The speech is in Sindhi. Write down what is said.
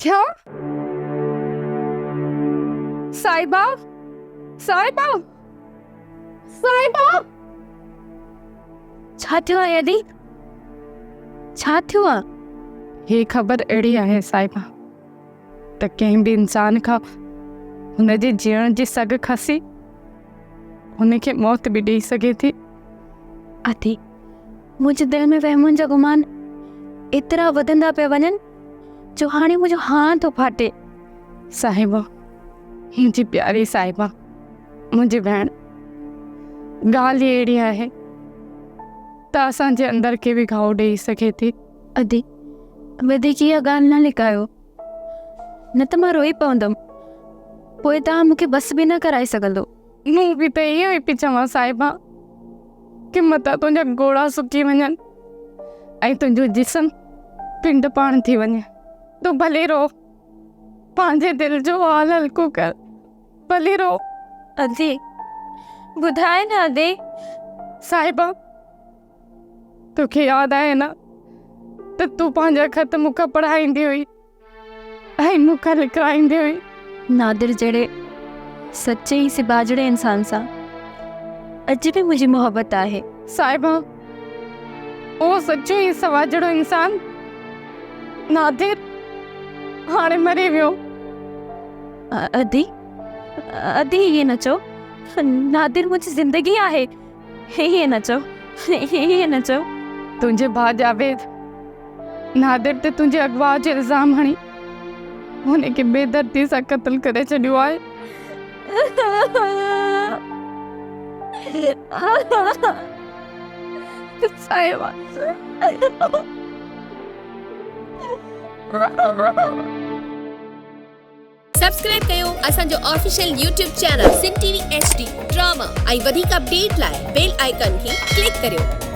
ڇا؟ صاحبه! صاحبه! صاحبه! ڇا ٿيو آهي ادي؟ ڇا ٿيو آ؟ هي خبر اهڙي آهي صاحبه ته ڪنهن به انسان کان هن جي جيئڻ جي سگهه کسي هن کي موت به ڏيئي سگهي ٿي. ادي، منهنجي دل ۾ وهمن جا گمان ايترا وڌندا پيا وڃن جو هاڻي منهنجو هانء ٿو ڦاٽي. صاحبه، منهنجي پياري صاحبه، منهنجي ڀيڻ، ڳالهه ئي اهڙي آهي ته اسان جي اندر کي به گهاء ڏيئي سگهي ٿي. ادي، وڌيڪ اها ڳالهه نه لڪايو، نه ته مان روئي پوندم، پوء توهان مون کي بس به نه ڪرائي سگهندو. مون به ته اهو ئي پئي چوان صاحبه، ڪي متان تنهنجا ڳوڙها سڪي وڃن ۽ تنهنجو جسم پنڊ پاڻ ٿي وڃي. تون ڀلي رو، پنهنجي دل جو حال هلڪو ڪر، ڀلي رو. ادي، ٻڌاء نه ادي. صاحبه، توکي ياد آهي نه ته تون پنهنجا خط مون کان پڙهائيندي هئي ۽ مون کان لکرائيندي هئي. نادر جهڙي سچي ۽ سٻاجهڙي انسان سان اڄ به منهنجي محبت آهي. صاحبه، اهو سچو ۽ سٻاجهڙو انسان نادر هاڻي مري ويو. ادي، ادي ائين نه چئو. نادر منهنجي زندگي آهي. ائين نه چئو، ائين نه چئو. تنهنجي ڀاء جاويد نادر تي تنهنجي اغوا جو الزام هڻي هن کي بي دردي سان قتل ڪري ڇڏيو آهي. صاحبه. سبسڪرائب ڪيو اسان جو official YouTube channel Sindh T V H D drama ۽ وڌيڪ اپڊيٽ لاء بيل آئيڪان کي ڪلڪ ڪريو.